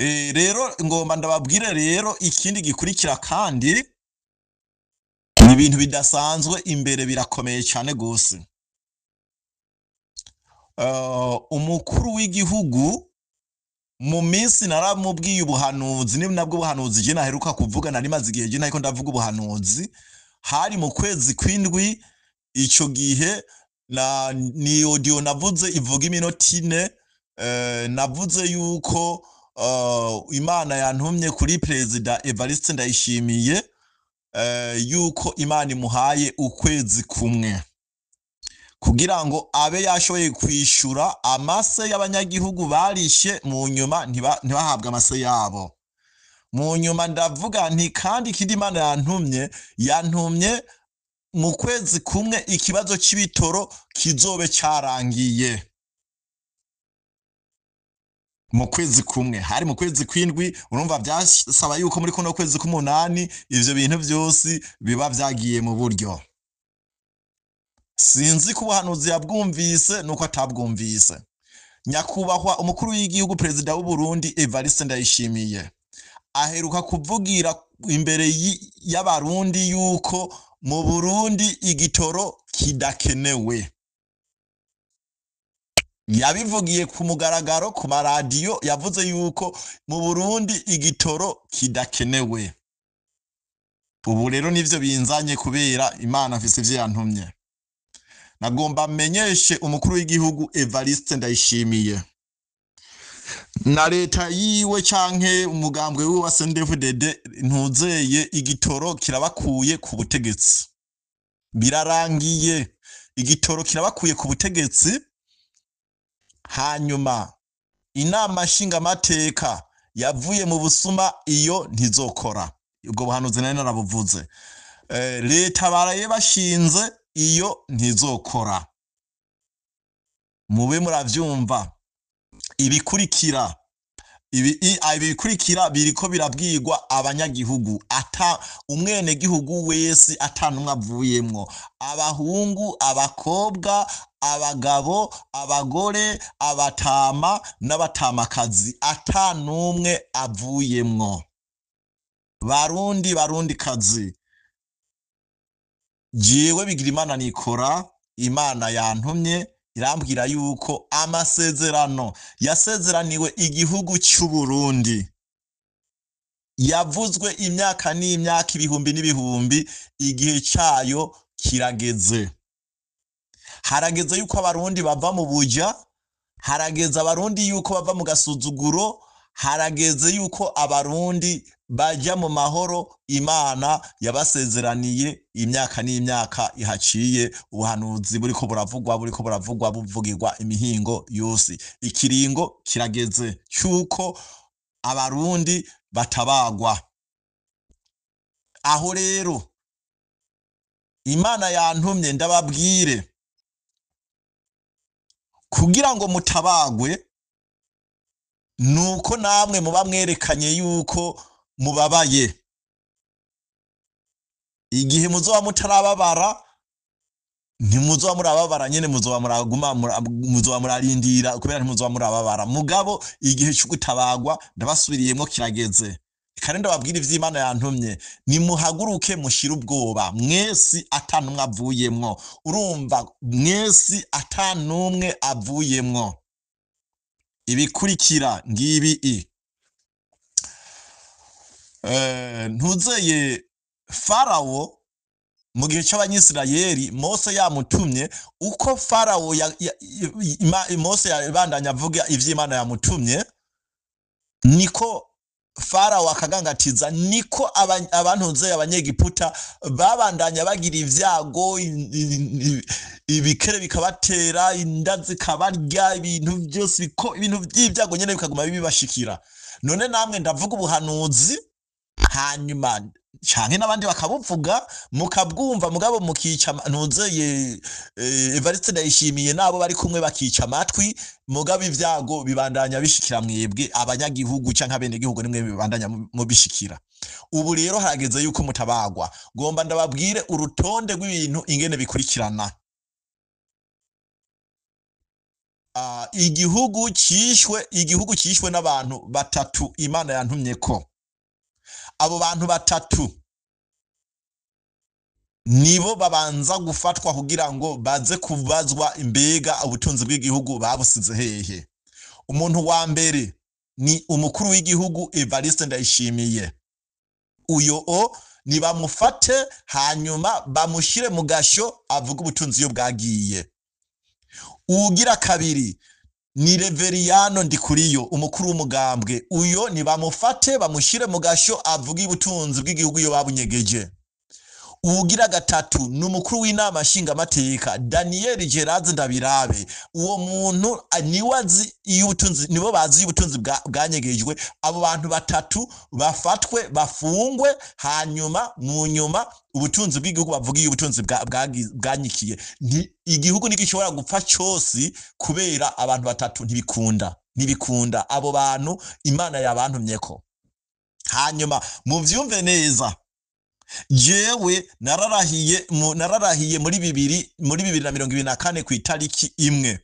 Rero ngomba ndababwire rero ikindi gikurikira, kandi ni ibintu bidasanzwe imbere, birakomeye cyane gose. Umukuru w'igihugu mu minsi naramubwiye ubuhanuzi, ni nabwo buhanuzi je naheruka kuvuga, nari maze igihe je nariko ndavuga ubuhanuzi, hari mu kwezi kw'indwi. Ico gihe na ni audio navuze ivuga iminota 4. Navuze yuko Imana yantumye kuri Perezida Evariste Ndayishimiye, yuko Imana imuhaye ukwezi kumwe kugira ngo abe yashoboye kwishura amase y'abanyagihugu barishe, mu nyuma ntibahabwe amase yabo. Mu nyuma ndavuga nti kandi ikindi Imana yantumye mu kwezi kumwe ikibazo c'ibitoro kizobe carangiye. Mu kwezi kumwe, hari mu kwezi kw'indwi. Urumva vyasaba yuko muri kuno kwezi k'umunani ivyo bintu vyose biba vyagiye mu buryo. Sinzi ko ubuhanuzi yabwumvise nuko atabwumvise. Nyakubahwa umukuru w'igihugu, Perezida w'u Burundi Evariste Ndayishimiye, aheruka kuvugira imbere y'abarundi yuko mu Burundi igitoro kidakenewe. Yabivugiye ku mugaragaro ku maradiyo, yavuze yuko mu Burundi igitoro kidakenewe. Ubu rero nivyo binzanye, kubera Imana mfise ivyo yantumye. Nagomba menyeshe umukuru w'igihugu Evariste Ndayishimiye na leta yiwe canke umugambwe wiwe wa CNDD-FDD, ntuzeye igitoro kirabakuye ku butegetsi, birarangiye, igitoro kirabakuye ku butegetsi. Hanyuma inama nshingamateka yavuye mu busuma, iyo ntizokora, ubwo buhanuzi nari narabuvuze. Leta baraye bashinze, iyo ntizokora. Mube muravyumva ibikurikira. Ibi bikurikira biriko birabwirwa abanyagihugu, ata umwenegihugu wese, ata numwe avuyemwo: abahungu, abakobwa, abagabo, abagore, abatama n'abatamakazi, ata numwe avuyemwo. Barundi, barundi kazi, jewe bigira Imana nikora, Imana yantumye irambwira yuko amasezerano yasezeraniwe igihugu cy'u Burundi yavuzwe imyaka n'imyaka, ibihumbi n'ibihumbi, igihe cyayo kirageze. Harageze yuko abarundi bava mu buja, harageze abarundi yuko bava mu gasuzuguro, harageze yuko abarundi bajya mu mahoro Imana yabasezeraniye imyaka n'imyaka ihaciye. Ubuhanuzi buriko buravugwa, buriko buravugwa, buvugirwa imihingo yose. Ikiringo kirageze cy'uko abarundi batabagwa. Aho rero Imana yantumye ndababwire, kugira ngo mutabagwe nuko namwe muba mwerekanye yuko mubabaye. Igihe muzoba mutarababara, ntimuzoba murababara nyene, muzoba muraguma muzoba murarindira, kubera ntimuzoba murababara. Mugabo igihe cyo gutabagwa, ndabasubiriyemwo, kirageze. Kandi ndababwira ivy'Imana yantumye: nimuhaguruke, mushire ubwoba mwesi, atanumwe avuyemwo. Urumva, mwesi atanumwe avuyemwo. Ibikurikira ngibi i ntuzeye Farawo mu gihe cy'abanyisirayeli, Mose yamutumye, uko Farawo Mose yabandanya avuga ivy'Imana yamutumye, niko Farawo akagangatiza, niko abantuze abanyegiputa babandanya bagira ivyago, ibikere bikabatera, inda zikabarya, ibintu byose ibintu by'ibyago nyene bikaguma bibashikira. None namwe ndavuga ubuhanuzi, hanyuma canke n'abandi bakabuvuga, mukabwumva, mugabo mukica ntuzeye Evariste Ndayishimiye nabo bari kumwe bakica amatwi, mugabo ivyago bibandanya bishikira mwebwe abanyagihugu canke abenegihugu, nimwe bibandanya mubishikira. Ubu rero harageze yuko mutabagwa. Ngomba ndababwire urutonde rw'ibintu ingene bikurikirana. Igihugu cishwe n'abantu batatu Imana yantumye ko abo bantu batatu nibo babanza gufatwa kugira ngo baze kubazwa imbega ubutunzi bw'igihugu babusize hehe. Umuntu wa mbere ni umukuru w'igihugu Evariste Ndayishimiye. Uyo o nibamufate, hanyuma bamushyire mu gasho, avuga ubutunzi iyo bwagiye. Ugira kabiri ni Reveriyano Ndikuriyo, umukuru w'umugambwe. Uyo nibamufate, bamushyire mu gasho, avuga ubutunzi bw'igihugu iyo babunyegeje. Uwugira gatatu ni umukuru w'inama nshingamateka Daniel Gerard Ndabirabe. Uwo muntu niwe azi iyo ubutunzi, nibo bazi iyo ubutunzi bwanyegejwe. Abo bantu batatu bafatwe, bafungwe, hanyuma mu nyuma ubutunzi bw'igihugu bavuga iyo ubutunzi bwanyikiye. Igihugu ntigishobora gupfa cyose kubera abantu batatu. Ntibikunda, ntibikunda. Abo bantu Imana yabantumyeko. Hanyuma muvyumve neza, jewe nararahiye muri 2024 ku itariki 1.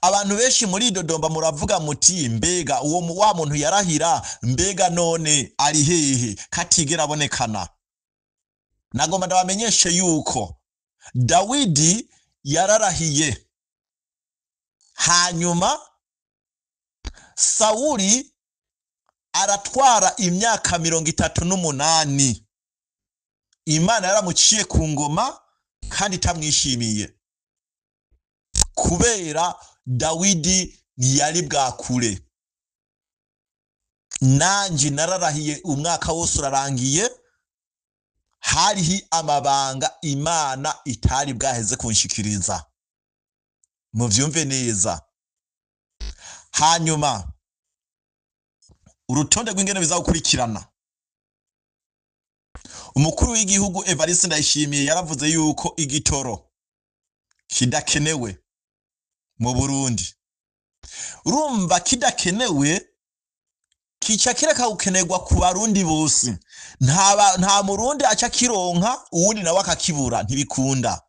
Abantu benshi muri Dodomba muravuga muti: "Mbega uwo wa muntu yarahira, mbega none ari hehe katigera abonekana?" Nagomba ndabamenyeshe yuko Dawidi yararahiye, hanyuma Sawuli aratwara imyaka 38. Imana yaramuciye ku ngoma kandi itamwishimiye, kubera Dawidi ntiyari bwakure. Nanjye nararahiye, umwaka wose urarangiye, hariho amabanga Imana itari bwaheze kunshikiriza. Muvyumve neza. Hanyuma urutonde rw'ingene bizagukurikirana: umukuru w'igihugu Evariste Ndayishimiye yaravuze yuko igitoro kidakenewe mu Burundi. Urumva kidakenewe, kica kireka gukenerwa ku Barundi bose. Nta Murundi aca kironka, uwundi nawe akakibura, ntibikunda.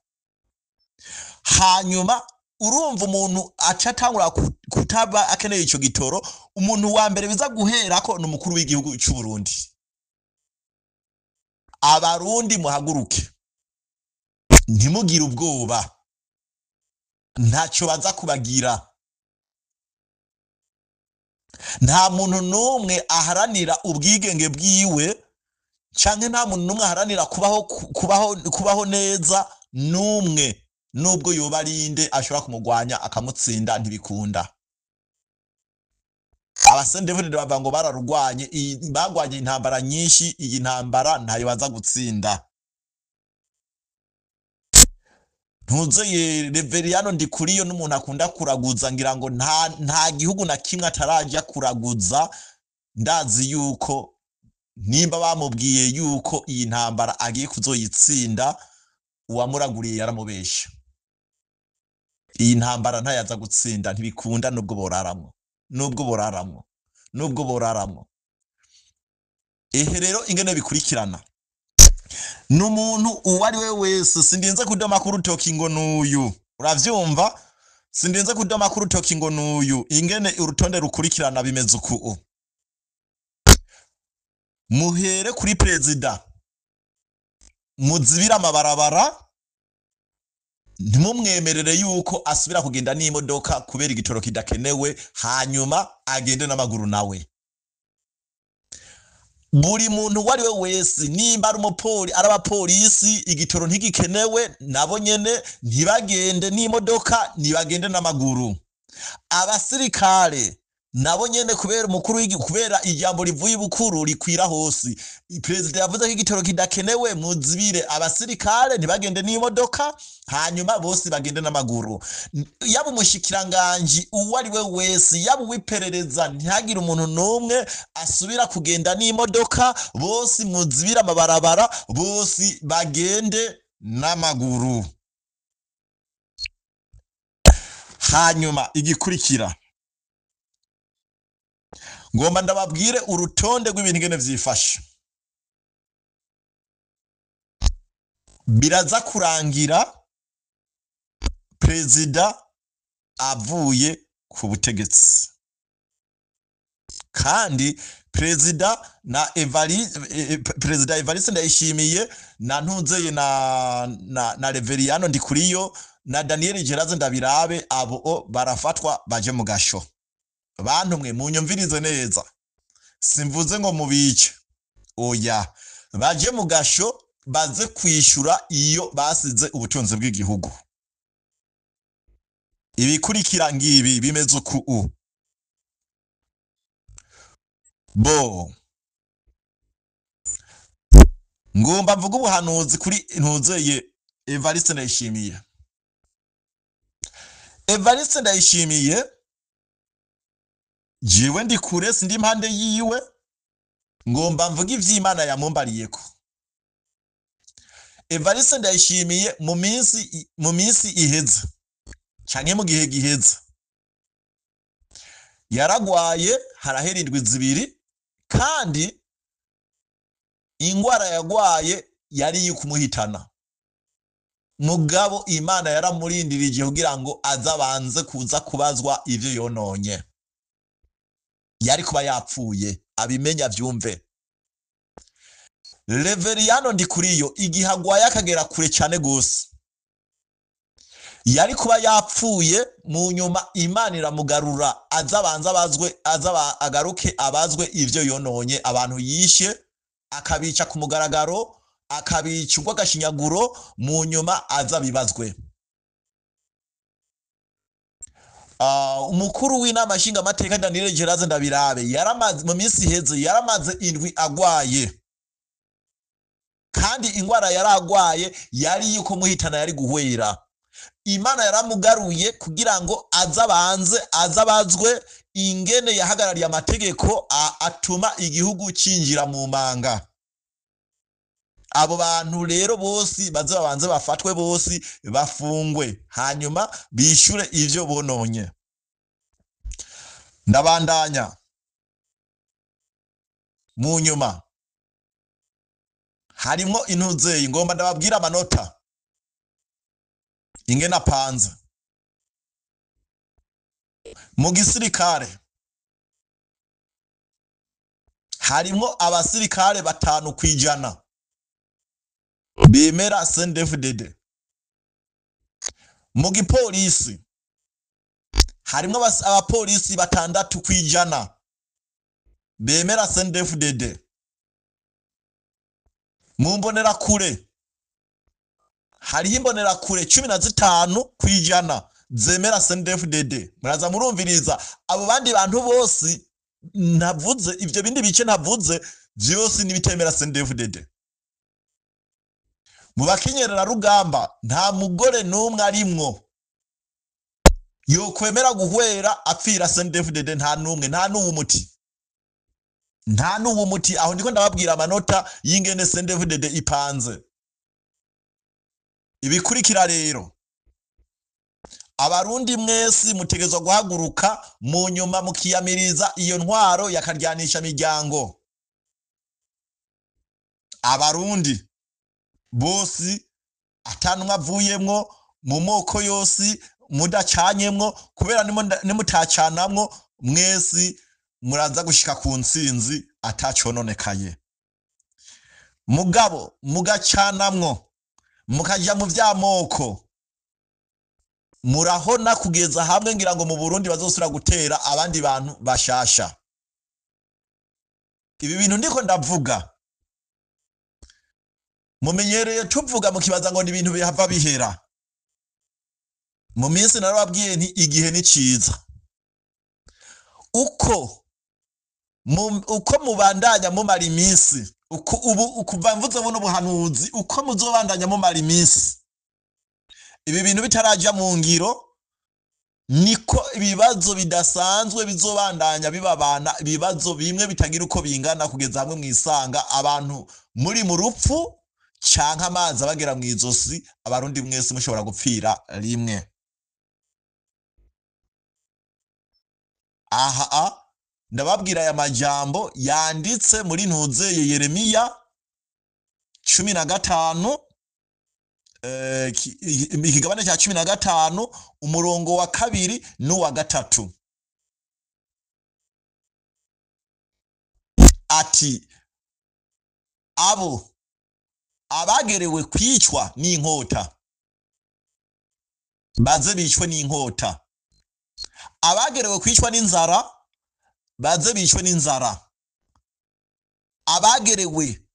Hanyuma urumva umuntu aca atangura kutaba akeneye ico gitoro, umuntu wa mbere biza guherako ni umukuru w'igihugu c'u Burundi. Abarundi muhaguruke, ntimugire ubwoba, ntacyo baza kubagira. Nta muntu n'umwe aharanira ubwigenge bwiwe, canke nta muntu n'umwe aharanira kubaho neza n'umwe, nubwo yoba arinde, ashobora kumugwanya akamutsinda. Ntibikunda. Abasendevuride bavuga ngo bararugwanye, bagwanye intambara nyinshi, iyi ntambara ntayo baza gutsinda. Ntuzeye Reveriyano Ndikuriyo n'umuntu akunda kuraguza, ngira ngo nta gihugu na kimwe atarajya kuraguza. Ndazi yuko nimba bamubwiye yuko iyi ntambara agiye kuzoyitsinda, uwamuraguriye yaramubesha. Iyi ntambara ntayaza gutsinda, ntibikunda, nubwo boraramwo, nubwo boraramwo, nubwo boraramwo. Ehe rero ingene bikurikirana, n'umuntu uwo ari we wese, sindinze kudoma ku rutoki ngo nuyu, uravyumva, sindinze kudoma ku rutoki ngo nuyu. Ingene urutonde rukurikirana bimeze uku: muhere kuri perezida, muzibire amabarabara, ntimumwemerere yuko asubira kugenda n'imodoka kubera igitoro kidakenewe, hanyuma agende n'amaguru nawe. Buri muntu uwo ari we wese, nimba ari umupoli, ari abapolisi, igitoro ntigikenewe, nabo nyene ntibagende n'imodoka, ntibagende n'amaguru. Abasirikare nabo nyene, kubera umukuru w'igihugu, kubera ijambo rivuye ibukuru rikwira hose, perezida yavuze ko igitoro kidakenewe, muzibire abasirikare ntibagende n'imodoka, hanyuma bose bagende n'amaguru. Yaba umushikiranganji uwo ari we wese, yaba uw'iperereza, ntihagire umuntu n'umwe asubira kugenda n'imodoka. Bose muzibire amabarabara, bose bagende n'amaguru. Hanyuma igikurikira, ngomba ndababwire urutonde rw'ibintu ingene vyifashe. Biraza kurangira perezida avuye ku butegetsi. Kandi perezida na perezida Evariste Ndayishimiye na Ntuzeye na Reveriyano Ndikuriyo na Daniel Geraze Ndabirabe, abo barafatwa baje mu gasho. Bantu mwe munyumvirize neza, simvuze ngo mubice, oya, baje mu gasho baze kwishura iyo basize ubutunzi bw'igihugu. Ibikurikira ngibi bimeze uku bo. Ngomba mvuga ubuhanuzi kuri Ntuzeye Evariste Ndayishimiye. Evariste Ndayishimiye, jewe ndi kure, sindi impande yiwe, ngomba mvuga ivy'Imana yamumbariyeko. Evariste Ndayishimiye mu minsi iheze canke mu gihe giheze yaragwaye, harahera indwi 2, kandi ingwara yagwaye yari yikumuhitana. Mugabo Imana yaramurindirije kugira ngo azabanze kuza kubazwa ivyo yononye. Yari kuba yapfuye, abimenya vyumve. Reveriyano Ndikuriyo igihe agwaye akagera kure cyane gose, yari kuba yapfuye, mu nyuma Imana iramugarura azabanza abazwe, azaba agaruke abazwe ivyo yononye, abantu yishe akabica ku mugaragaro, akabica urw'agashinyaguro, mu nyuma azabibazwe. Umukuru w'inama nshingamateka Daniel Geraze Ndabirabe yaramaze mu minsi iheze, yaramaze indwi agwaye, kandi ingwara yaragwaye yari yuko muhitana, yari guhwera. Imana yaramugaruye kugira ngo azabanze azabazwe ingene yahagarariye amategeko atuma igihugu cinjira mu manga. Abo bantu rero bose baze babanze bafatwe, bose bafungwe, hanyuma bishure ivyo bononye. Ndabandanya mu nyuma harimo intuzeyi, ngomba ndababwira amanota ingene apanze. Mu gisirikare harimo abasirikare 5% bemera CNDD-FDD. Mu gipolisi harimo abapolisi 6% bemera CNDD-FDD. Mu mbonerakure hariho imbonerakure 15% zemera CNDD-FDD. Muraza murumviriza abo bandi bantu bose ntavuze, ivyo bindi bice ntavuze vyose nibitemera CNDD-FDD. Mu bakenyerera rugamba nta mugore n'umwe arimwo yokwemera guhwera apfira CNDD-FDD, nta n'umwe, nta n'uwo muti, nta n'uwo muti. Aho ndiko ndababwira amanota y'ingene CNDD-FDD ipanze. Ibikurikira rero, abarundi mwese mutegezwa guhaguruka mu nyuma mukiyamiriza iyo ntwaro yakaryanisha miryango. Abarundi bose atanumwe avuyemwo mu moko yose, mudacanyemwo, kubera nimutacanamwo mwese muraza gushika ku ntsinzi atacononekaye. Mugabo mugacanamwo mukaja mu vy'amoko, murahona kugeza hamwe ngira ngo mu Burundi bazosubira gutera abandi bantu bashasha. Ibi bintu ndiko ndavuga mumenyereye tuvuga mukibaza ngo ni ibintu bihava bihera. Mu minsi narababwiye nti igihe ni ciza. Uko mubandanya mumara iminsi, uko ubu kuva mvuze buno buhanuzi, uko muzobandanya mumara iminsi ibi bintu bitaraja mu ngiro, niko ibibazo bidasanzwe bizobandanya bibabana, ibibazo bimwe bitagira uko bingana, kugeza hamwe mwisanga abantu muri mu rupfu canke amazi abagera mw'izosi. Abarundi mwese mushobora gupfira rimwe. Aha ndababwira aya majambo yanditse muri Ntuzeye Yeremiya 15 Ikigabane cya 15, umurongo wa kabiri n'uwa gatatu. Ati abo abagerewe kwicwa n'inkota baze bicwe n'inkota, abagerewe kwicwa n'inzara baze bicwe n'inzara, abagerewe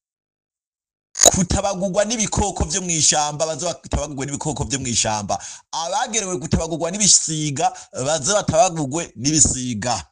kutabagurwa n'ibikoko vyo mw'ishamba baze batabagurwe n'ibikoko vyo mw'ishamba, abagerewe kutabagurwa n'ibisiga baze batabagurwe n'ibisiga.